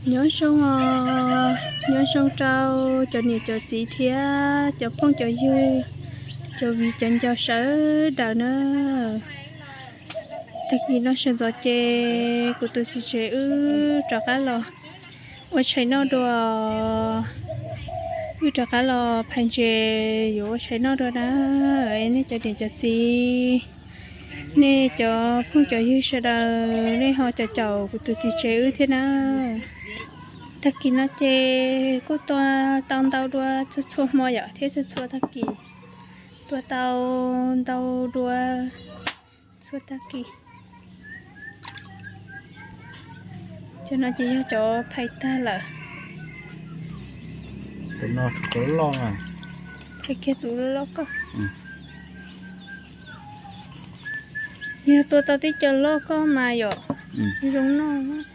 Nyob zoo os, nyob zoo rau cov niam cov txiv thiab cov phooj cov ywg, cov viv cov ncaus sawv daws na. Tag kis no sawv ntxov ces kuv tus txiv tsev wb rov qab los ua tshais noj dua. Wb rov qab los phais ntses yuav ua tshais noj dua na. Nej cov niam cov txiv, nej cov phooj cov ywg sawv daws nej ho caum caum kuv tus txiv tsev wb thiab na. Tag kis no ces kuj tua tau ntau dua txhua txhua hmo yom, thiab txhua txhua tag kis tua tau ntau dua txhua tag kis. Cov no ces yog cov phais tag lawm. Tus no cov loj, phais kiag tus loj koj. Yog tua tau tib co loj koj mas yom, zoo noj.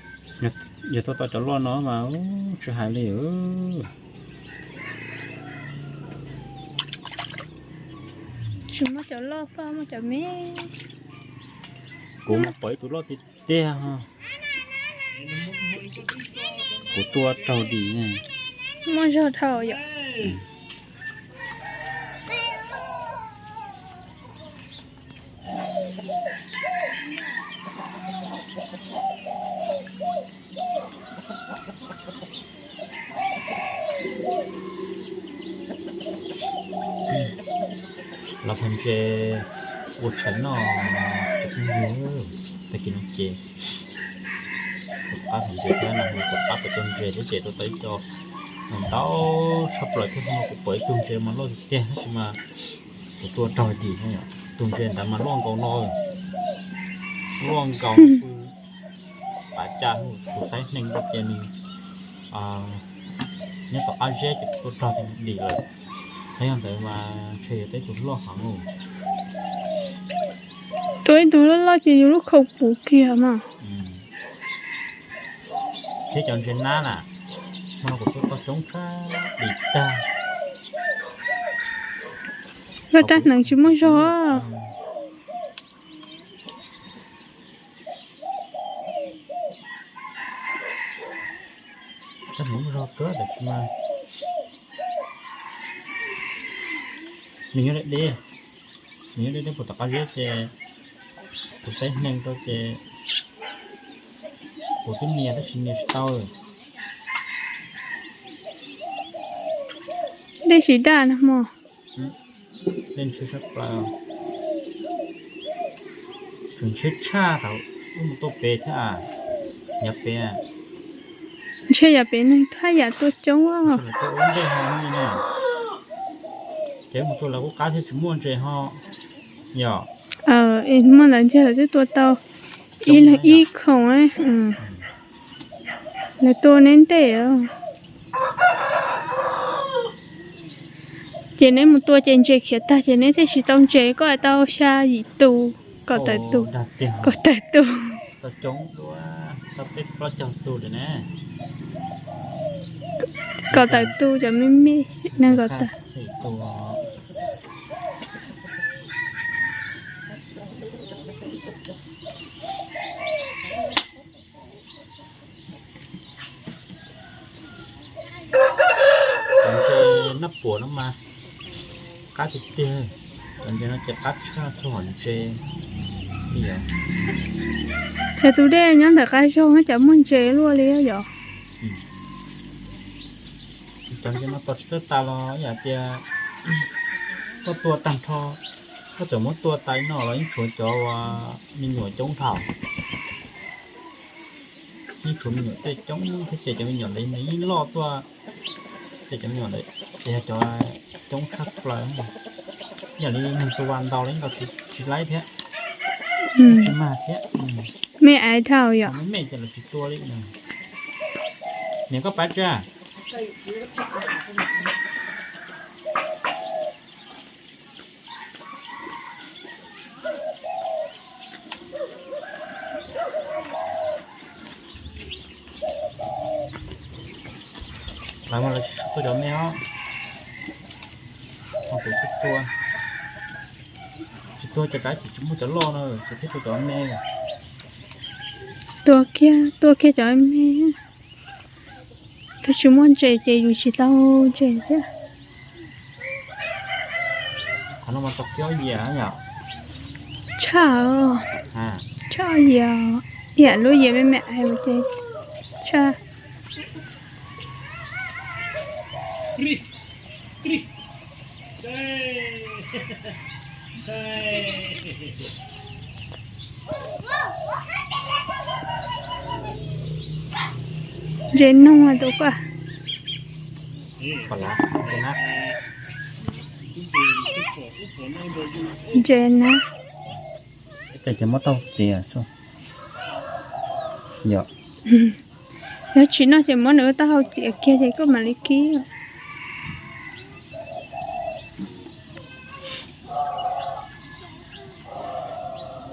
Yog tua tau cov loj no mas tsis hais li. Tsis muaj cov loj koj, muaj cov me. Kuv mas pom ib tug loj tiag tiag. Kuv tua raug dim. Muaj zog dhau yom. Los phais ntses ua tshais noj, tag kis no ces kuv pab phais ntses thiab no, kuv pab pem tau ntses thiab ces tua tau ib co ntau tshaj plaws thiab no. Kuv pom ib tug ntses mas loj tiag tiag tab sis mas kuv tua raug dim no. Tus ntses ntawd mas luaj nkaus no, luaj nkaus pw pav cas, kuv xaiv hneev rau ces nws nyob tom qab zeb ces tua raug dim lawm. Xaiv yog ntawd mas ntshe yog tib tug loj heev. Tua ib tug loj loj ces yus lub khau puv kiag mas. Thiab cov ntses nab na, hmo no kuv tua tau coob tshaj dim tag. Loj rab hneev tsis muaj zog. Rab hneev muaj zog kawg tab sis mas nws nyob deb deb, nws nyob deb deb puag tom qab zeb ces kuv xaiv hneev rau ces kuv twb nias tab sis nias tsis tau. Dej tsis daj no mog. Dej ntshiab tshaj plaws. Tseem ntshiab tshaj thaum wb mus tuaj pem thiab, yav pem. Ntshe yav pem neeg thaj yam tuaj coob. Ces wb mus tuaj lawv kuj qab thiab tsis muaj ntses ho yom. Muaj ntawd ntxiag lawv twb tua tau ib leeg ib khoom. Lawv tua neb ntej. Ces neb mus tua ces ntses khiav tag ces neb thiaj tsis tau ntses, koj tau xya yim tus, kaum tawm tus, kaum tawm tus. Kaum tawm tus cov me me neeg kaum tawm. Cov ntses nab puas no mas qab tiag tiag, cov ntses no ces qab tshaj txhua hom ntses li yom. Ces tus dej nyob ntawm qab zog no cas muaj ntses luaj li yom. Cov ntses no tos tsis txawj tas los yam tias koj tua tag nrho, koj txawm muab tua tas no los yeej tshuav cov me nyuam coob dhau. Yeej tshuav me nyuam tej coob thiab ces cov me nyuam ntawd nws yeej loj tuaj, ces cov me nyuam ntawd ces yog cov coob tshaj plaws. Yam li neeg tua ntau los yeej tsis laib thiab, tsis mag thiab. Me aiv dhau yom. Me ces lawv tsis tua li. Niam koj pab tsa. Lawv mas lawv tsis tua cov me os. Ho kuv tsis tua, tsis tua cov tsab ces tsis muaj cov loj no ces thiaj tua cov me. Tua kiag, tua kiag cov me. Yog tsis muaj ntses ces yus tsis tau ntses thiab. Tshaj, tshaj yias, yam lub yias me me hais ces tshaj. Ntses noog tus ko. Ntses na. Ces muab tau txiv xwb. Yog tsis noj ces muab nws taub hau txiav kiag ces koj mam li kib.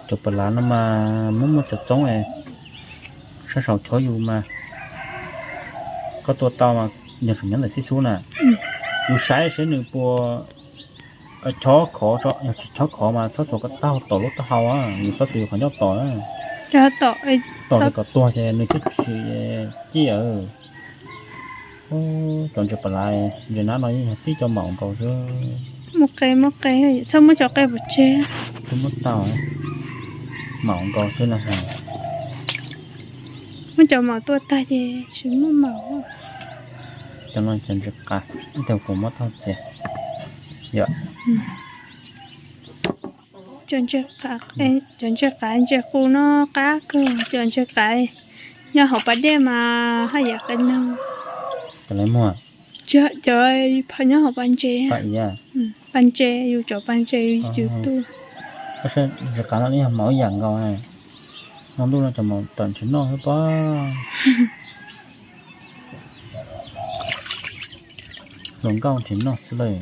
Cov pas lav no mas muaj muaj cov txoob, sab saum chob yus mas koj tua tau mas yog tseem nyob ntawm xib xub na. Yus saib seb nws puas chob khov, yog tsis chob khov mas txhob txuas koj taub hau tom lub taub hau, yus txhob txuas yus qhov ncauj tom. Tom li kom tuag ces nws thiaj tsis ciaj. Cov ntses pas lav, ntses nab no yeej yog tib co maum nkaus xwb. Muaj qe, muaj qe, txhob muab cov qe pov tseg. Twb muab tau, maum nkaus xwb no. Muab cov maum tua tag ces tsis muaj maum. Cov no cov ntses qav, ib tug kuv muab tau txiav. Yog cov ntses qav, ntses qub no qab kawg, cov ntses qav nyob hauv pas dej mas haj yam qe noog. Cov phav nyob hauv pas ntses, pas ntses, yus cov pas ntses yus tu. Ntses qav no yog maum ib yam nkaus, no ntuj no cov maum tawm nrhiav noj xwb pob. Hluas nkauj nrhiav noj xwb lawm.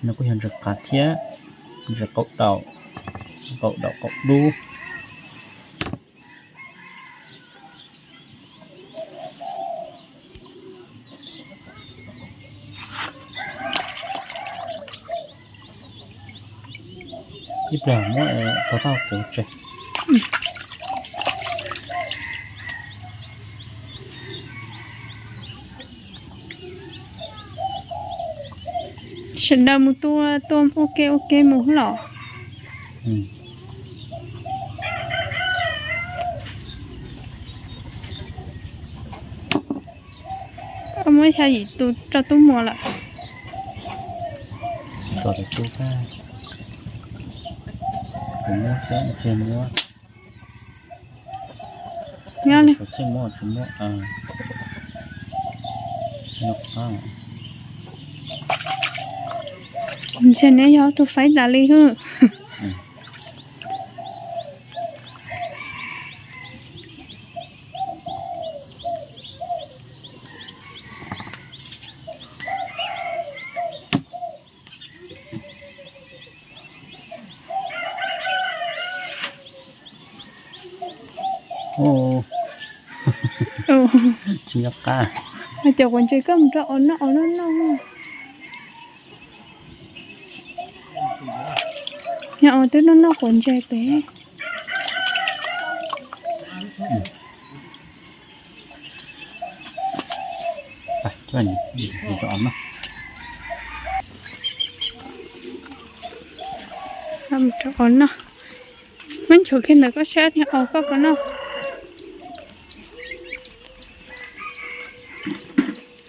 No kuj yog ntses qav thiab, ntses qaum daum, qaum daum qaum dub. Ib pliag muab tau tau txiv tsev. Sawv daws mus tua, tua ua ke ua ke mus los. Muab xya yim tus rau tub muam lawm. Nyob li. Ntshe neb yog tus faib tas li hwb. Tsis nco qab. Cov quav ntses koj mus rau os noj os noj noj. Nyob os twb noj noj quav ntses pem. Mus rau os noj. Muab nchuav kiag ntawm koj sab niag os koj puas noj?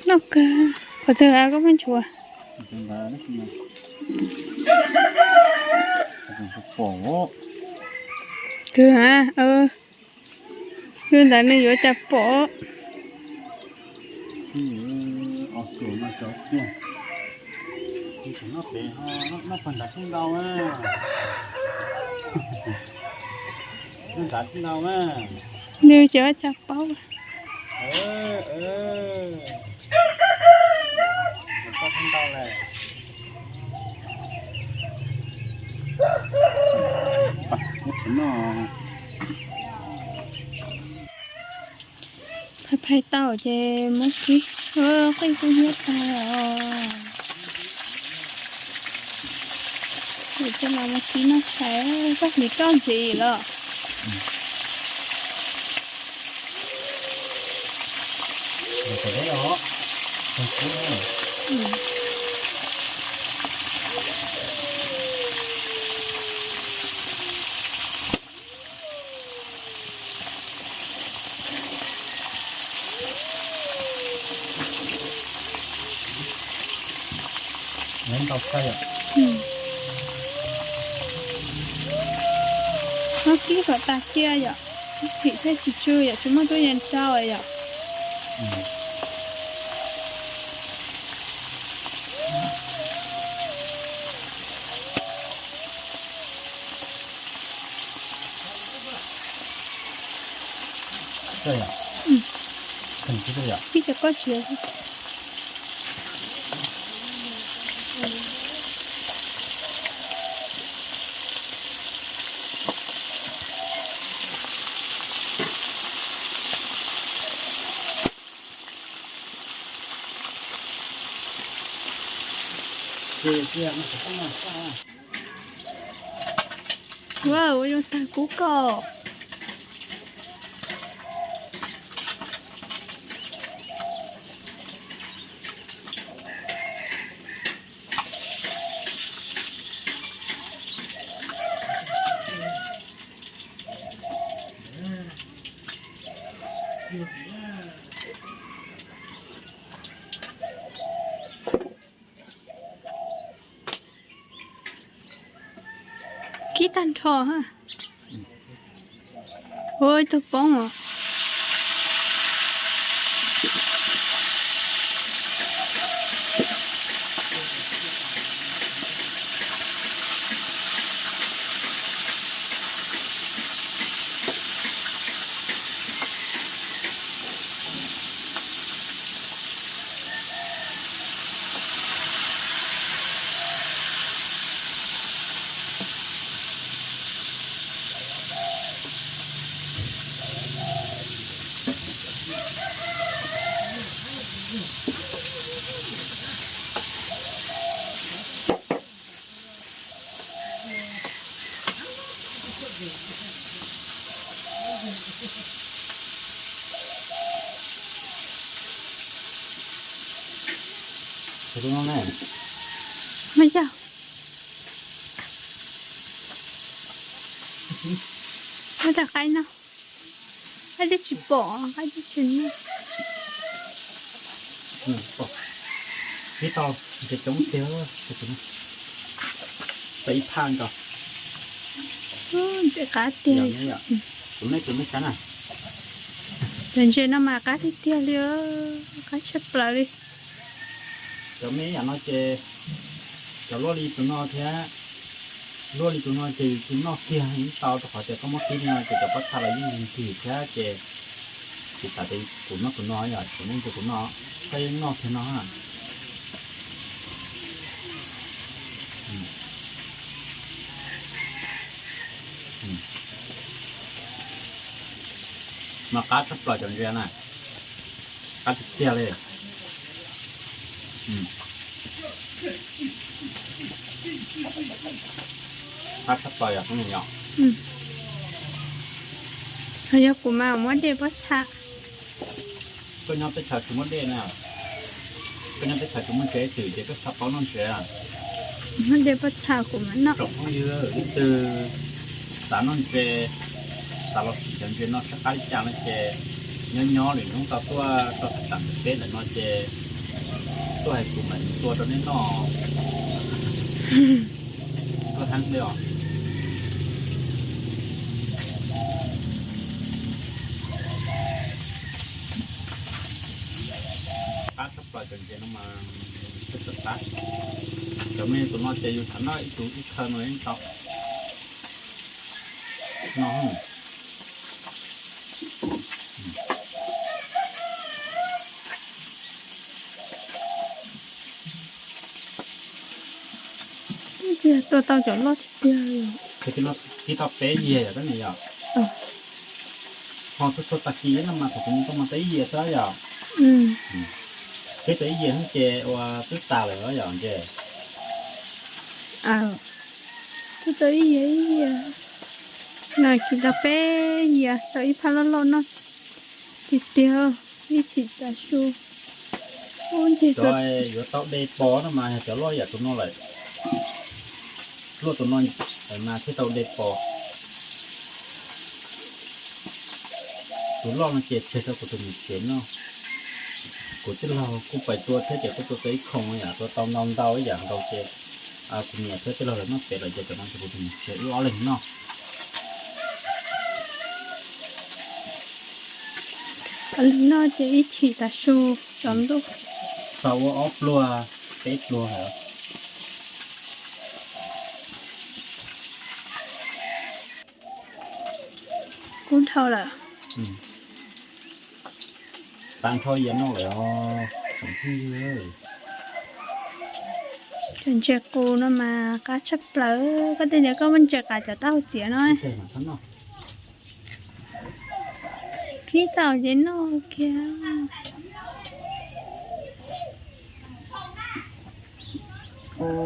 Noj kawg. Qhov twg koj muab nchuav? Twg a? Lub ntawd nws yuav cas pom. Nws ces ua cas paub. Phais phais tau ces muab kib. Qij kuj hnyiab tag os. Ces los muab kib noj phais, koj hliv roj ntxiv los. Qhov deb os, qhov deb. Neb ntau kawg yom. Muab kib kom tas cia yom. Phim thiaj tsis tsw yom, tsis muaj tub yees rau yom. Kib cov koj siav. Ua, ua zoo tag kub koj. Kib tag nrho ha. Ua ib tug poob os. Mas yog, ua cas qaib no, qaib twb tsis pom, qaib twb tsis noj. Ib tau ntshe coob tiag, tau ib phaj nkaus. Ntxim qab tiag. Tus me tus me sav na. Cov ntses no mas qab tiag tiag li, qab tshaj plaws li. Cov me yam no ces cov luaj li tus no thiab, luaj li tus no ces yus tsis noj kiag yeej tau, rau qhov tias koj muab kib no ces cov pob txha los yeej nkim thiab ces tsis tas tias kuv noj tus no yom, kuv noj tus kuv no, koj yeej noj kiag no. Mas qab tshaj plaws cov ntses na, qab tiag tiag li. Qab tshaj plaws yom, yom. Yog kuv mas muab dej pob txha. Koj nyob teb chaws tsis muaj dej na, koj nyob teb chaws tsis muaj ntses twm ces koj xav paub noj ntses. Muab dej pob txha kuv mam noj. Tsoom phooj ywg leej twg xav noj ntses, xav los sim cov ntses no saj qab li cas no ces nyob nyob lwm hnub tau tuaj txog tam peb ntawm no ces tuaj hais kuv mam li tua rau nej noj. Koj heev li os. Qab tshaj plaws cov ntses no mas, qab. Cov me tus no ces yus tsam noj ib tug ib khaw no yeej tau no. Tua tau cov loj tiag tiag. Kib tau peb yias yom, koj niam yom. Ho txhua txhua tag kis no mas thaum kuv mus koj mas tau ib yias xwb yom. Kib tau ib yias ces ua twb tas lawm yom ntses. Twb tau ib yias ib yias. No kib tau peb yias tau ib phaj loj loj noj tiag tiag. Ib chim tav su, ub, ncig cov yuav tau de pos no mas yog cov loj yam tus no lawm. Luaj tus no mas thiaj tau de pos. Tus loj no ces tseg rau kuv tus niam tsev noj. Kuv tij laug kuj pais tua thiab ces kuj tua tau ib khoom yam, tua tau ntau ntau ib yam nkaus ces kuv niam thiab tij laug lawv noj pem lawm ces cov no ces kuv tus niam tsev wb ob leeg noj. Noj ces ib chim tav su tsaus ntuj. Tau ua ob pluag peb pluag. Kub dhau lawm. Tag nrho yam no lawm os. Cov ntses qus no mas qab tshaj plaws, koj tej ntawd koj muab ntses qas cov taub hau txiav no. Kib tau ces noj kiag.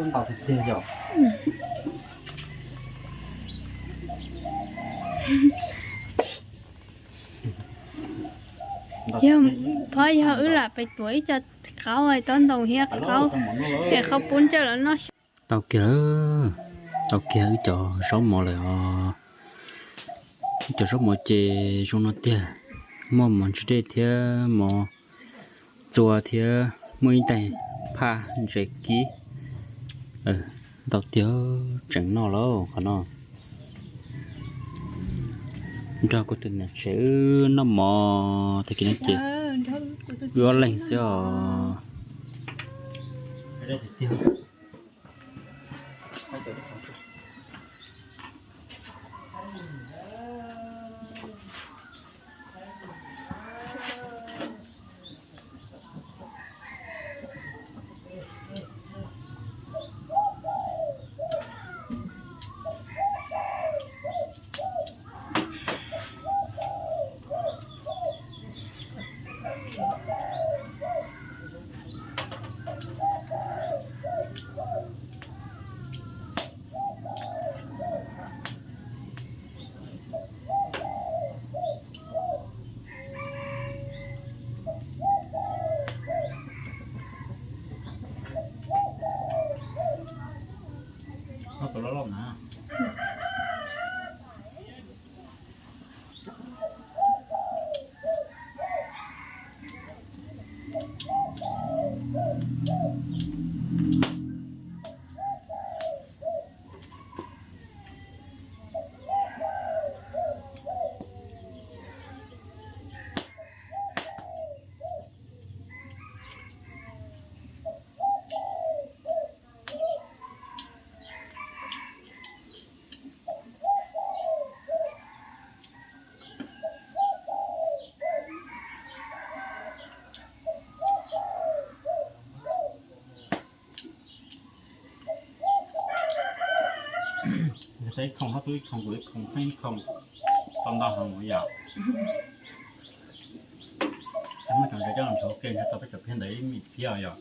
Ntau tiag tiag yom. Yog phob yog wb lam pem tuav ib co qaub, tob ntoo thiab qaub, es qhov pub ntsawj los noj xyov. Tau kiag, tau kiag wb cov zaub mov lawm os. Wb cov zaub mov ces zoo no tiag, muaj mov ntsis dej thiab mov txua thiab muaj ib daig phaj ntses kib. Ntau tiag, tseem noj lauj qhov no. Nrog kuv tus niam tsev wb noj mov tag kis no ces wb ob leeg xwb os. Peb ib khoom, ob tug ib khoom, kuv ib khoom, Xeeb ib khoom, tau ntau heev yom. Muab cov ntses coj los nchuav ke ntshe tau peb cov phiab ntawd ib me phiab yom.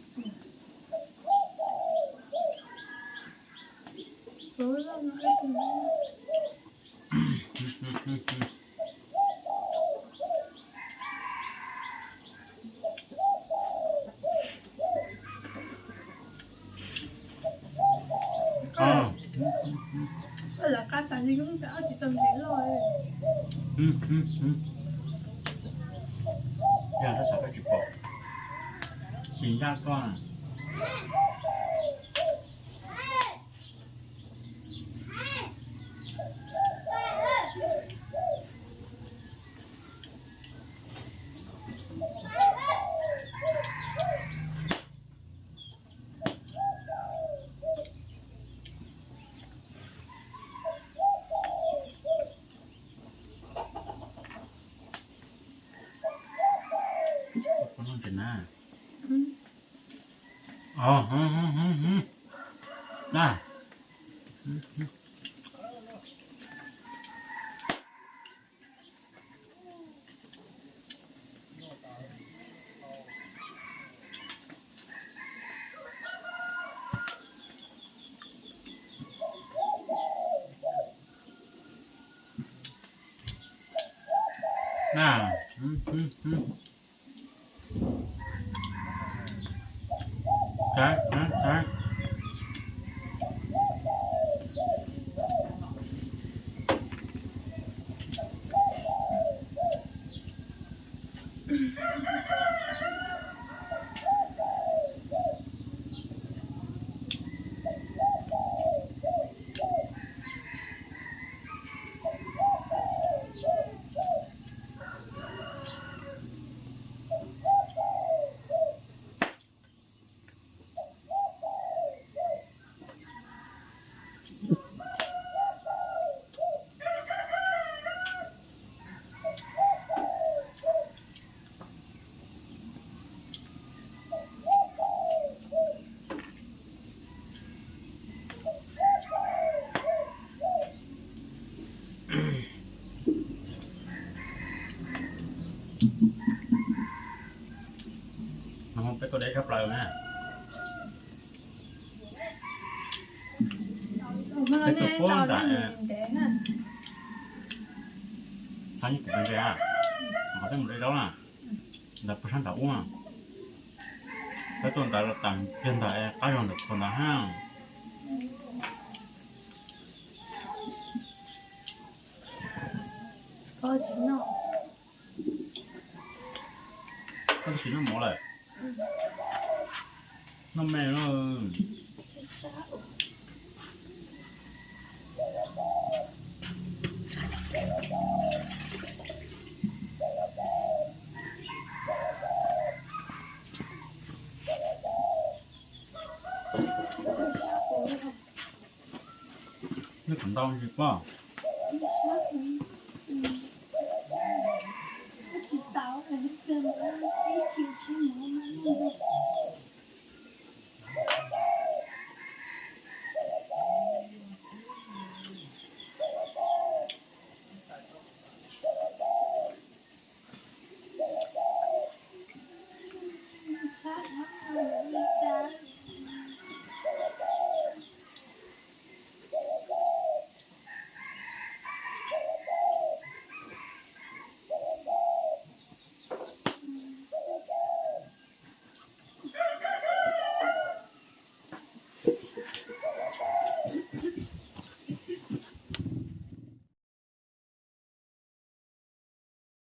Yog tab tom koj tsis pom, tsis ncaj koj. Na, Peb tuaj deb tshaj plaws na. Peb tuaj puag nram, ha, kuv pes ntses, qhov peb mus de zaub na, ntawd puag sab nram ub. Peb tuaj ntawd los tas kiag ntawd, qab zog ntawm thaum ntawd hab. Koj tsis noj mov lawm? Noj me no. Nej kom ntau tsis pom.